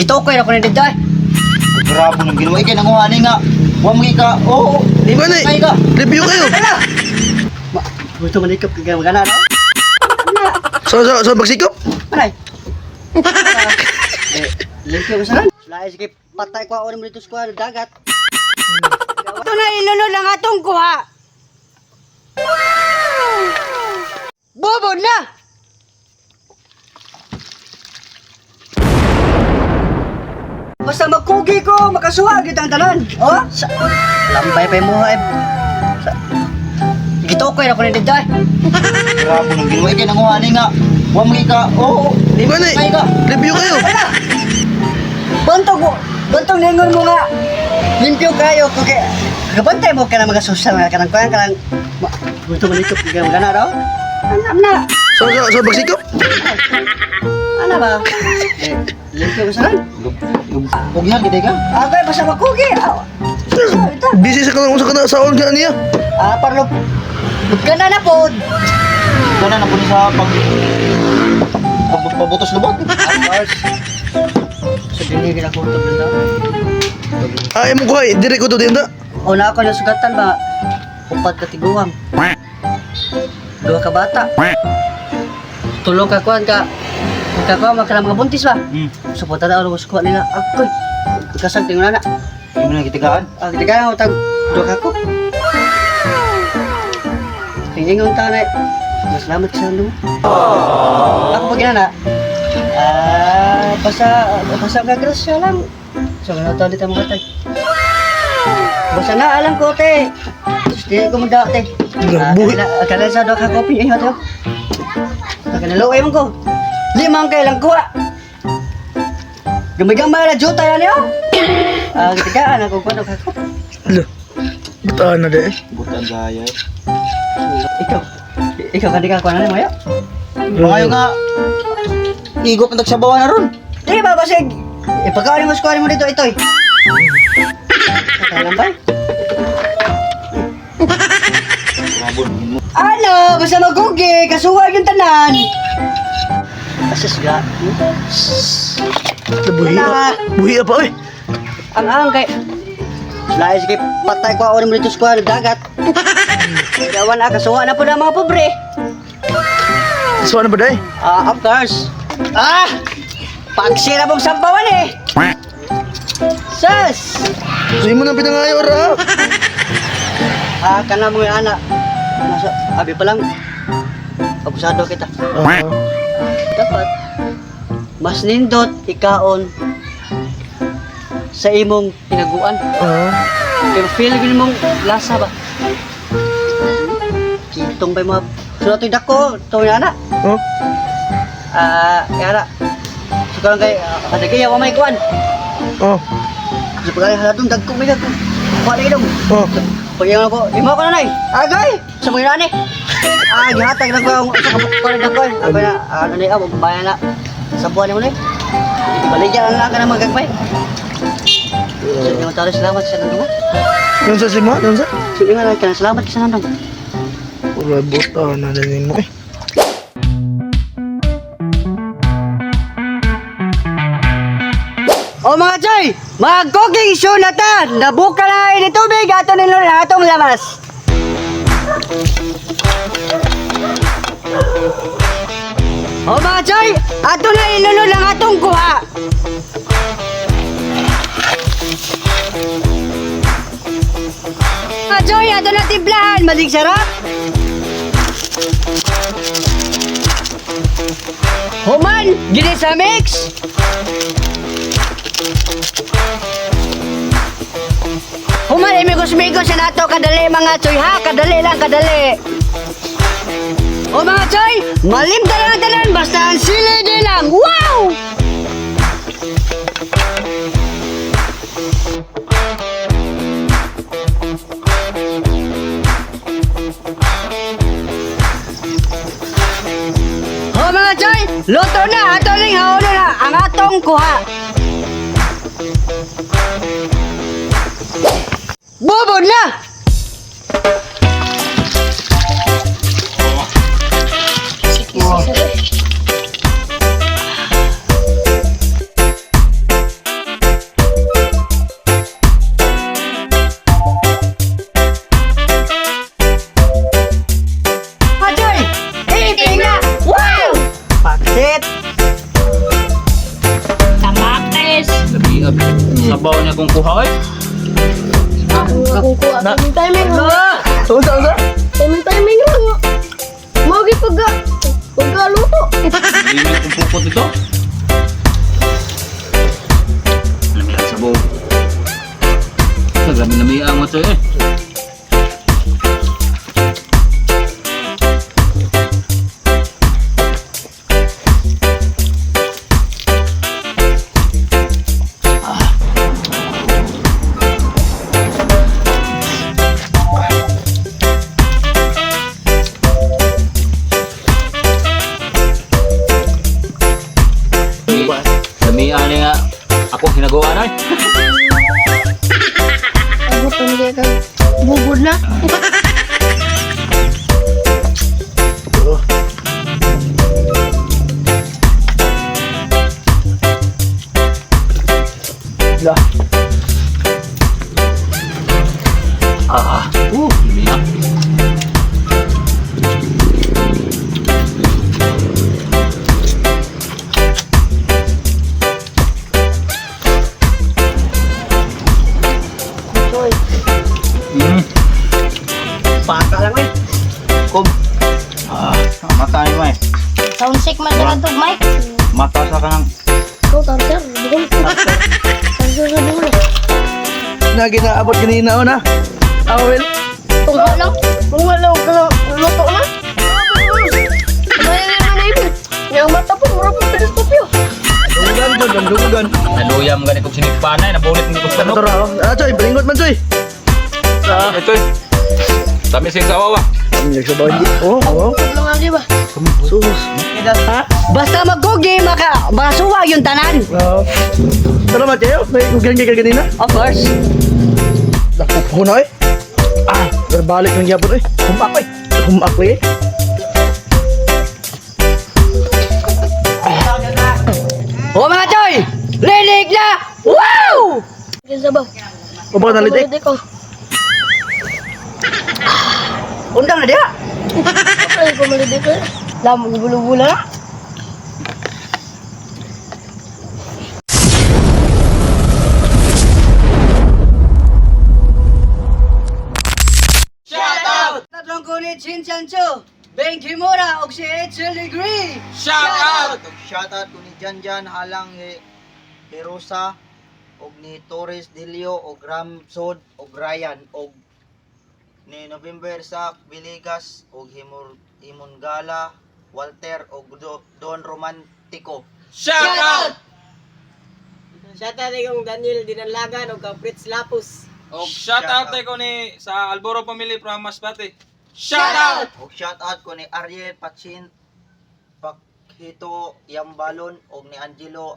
Gitukoy na ko ni dito eh. Grabe nang ginawa ikay nanguha ni nga. Wa mo ka. Oo. Gani. Ay ka. Review kayo. Gusto manikap kay magana no? Sa pagsikop? Manay. Eh, limpyo ko sa Lain sige patay ko ako dito sa kuha dagat. Ito na ilunod ang atong kuha. Bobo na! Basta magkugi ko, makasuha gid ang tanan. Oh, sa lambay pa mo eh. Sa Gitukoy na ko ni dito eh. Grabe nang ginawa ikay nanguha ni nga. Wa mo ka. Oo. Gani. Ay ka. Review kayo. Bantog mo, bantog ningon mo nga. Limpyo kayo ko kay kabantay mo ka na mga social nga kanang kuan kanang gusto mo dito kay gana raw. Anam na. Sa pagsikop? Ana ba? Eh, limpyo ko sa Pugyan gid ka. Agay basta makugi. Ah, ito. Busy sa kanang usa ka na saon ka niya. Ah, parlo. Gana na pod. Kana na pud sa pag pabutos lubot. Of course. Sa dili gina ko to dito. Ay mo kuhay, dire ko to din da. Una ako nasugatan ba upat ka tiguang. Duha ka bata. Tulo ka kuan ka. Ka kuan mga mga buntis ba? Suporta na ako sa kuan nila. Akoy. Kasag tingon na. Imo na gitigaan. Ah, kitigaan ako tag duha ka ko. Tingingon ta na. Mas salamat sa mo. Ako pag na. Ah, basta basta ka grasya lang. So ano to dito mga tay. Basta na alam ko te. Di ko mo te. Ah, Buhi. Kala sa duha ka kopi ay ato. Nakanalo mo ko. Limang kay lang kuha. Gamay-gamay na juta yan yo. Ah, kitigaan ako ko duha ka ko. Ala. Butaan na de. Butan gaya. Ikaw. Ikaw kani ka kuha na mo yo. Maayo nga. Igop ang tagsabawan na ron. Di ba basig? Ipagkain mo sa mo dito ito eh. Kailan ba? Grabe nang ginawa. Ano? Basta magugi, kasuwag yung tanan. Asis ga. Buhi. Buhi pa oy. Ang ang kay Lain sige patay ko ako dito sa kuha dagat. Gawan na kasuwa na po ng mga pobre. Suwa na ba day? Ah, of course. Ah! Pagsira mong sampawan eh. Sus! Sa imo nang pinangayo ra. Ah, kana mo yung anak. Nasa, abi pa lang. Abusado kita. Ah. Dapat, mas nindot ikaon sa imong tinaguan. Ah. Kaya feel yun mong lasa ba? Kitong ba yung mga... So, ito'y dako, ito yung anak. Oh. Ah, yung anak. So, karon kay, kadagay, ako may kuan. Oh. So, pagkaya halatong dagko, may dagko. Kuha na idong. Oh. Pag ko, imo ko na nay. Agay! Sa mga nani. Ah, gihatag na ko ang sa kabuk ko na ko. Ako na, ano na abo, bayan na. Sa buwan mo na. Ibaligyan na lang ka na magagmay. Sige mo talo salamat sa nandong. Yun sa simo, yun sa. Sige nga lang ka salamat sa nandong. Wala butaan na din mo eh. O mga choy, mag-cooking show na ta. Nabuka na ini tubig ato nilo na atong lamas. O mga choy, ato na ilunod ang atong kuha. Mga choy, ato na timplahan, maling sarap. Human, gini sa mix. Human, imigos-migos sa nato kadali mga choy ha, kadali lang kadali. O mga choy, malimta lang ang tanan basta ang sili di lang. Wow! O mga choy, luto na ato ning haono na ang atong kuha. Bubod na! Sabaw niya kung kuha eh. Ako kung kuha. Timing timing. Unsa unsa? Timing timing lang. Magi pagka pagkaluto. Hindi mo kung pupot ito. Lami ang sabaw. Lami lami ang ito eh. Lami ani nga ako hinagawa na eh. Abot ang kaya kang bubod na. La. Lami ah. Choy. Paka lang eh. Kom. Ah, mata ni mo eh. Sound sick man sa katog, Mike. Mata sa kanang Ikaw, tartar. Bukol. Tartar sa bukol. Na ginaabot kanina ona. Ah, well. Tungha lang. Tungha lang. Kala, luto na. May naman na ipin. Yang mata po, mura po teleskopyo. Dunggan jud, dunggan. Naluyam gani kong sinigpanay, nabulit ni kong Ano sanok. ra oh. Ah, choy, balinggot man choy. Ah, Ito eh. Dami siyang sawaw ah. ang sa bahay. Oh, oh. Bukod lang agi ba? Sus. Ha? Basta magkugi, maka, makasuwag yung tanan. Oo. Salamat kayo. May kugan kay kanina. Of course. Nakupo na eh. Ah, balik ng gyapon eh. Humak eh. Humak eh. O mga choy, lilig na! Wow! Kinsa ba? O baka nalitik. Malitik ko. Undang na diha. Ay, ko malitik ko. Lamog bulubula na. Tatlong kunit Shin Chancho, Ben Kimura og si Edsel Degree. Shout out! Shout out ko ni Janjan Halang ni Herosa og ni Torres Delio og Ramsod og Ryan og ni November sa Villegas og Himur Himongala Walter og Don Romantico. Shout out! Shout out kong Daniel Dinanlagan og kang Fritz Lapus. Og shout out ko ni sa Alboro family from Masbate. Shout out! Og shout out ko ni Ariel Pachin Pakhito Yambalon og ni Angelo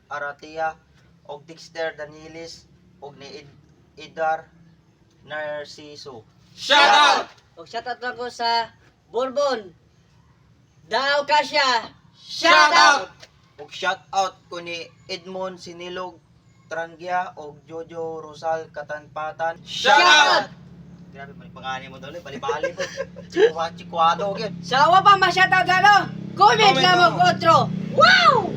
Aratia og Dexter Danielis og ni Idar Narciso. Shout out! Og shoutout lang ko sa Bourbon, Dao Kasya. Shout out! Og shout out ko ni Edmond Sinilog Trangya og Jojo Rosal Katanpatan. Shout out! Grabe man pangani mo dali, bali-bali po. Chikwa chikwado gyud. Sa awa pa ma-shoutout ano? Comment Comment lang mo. og otro. Wow!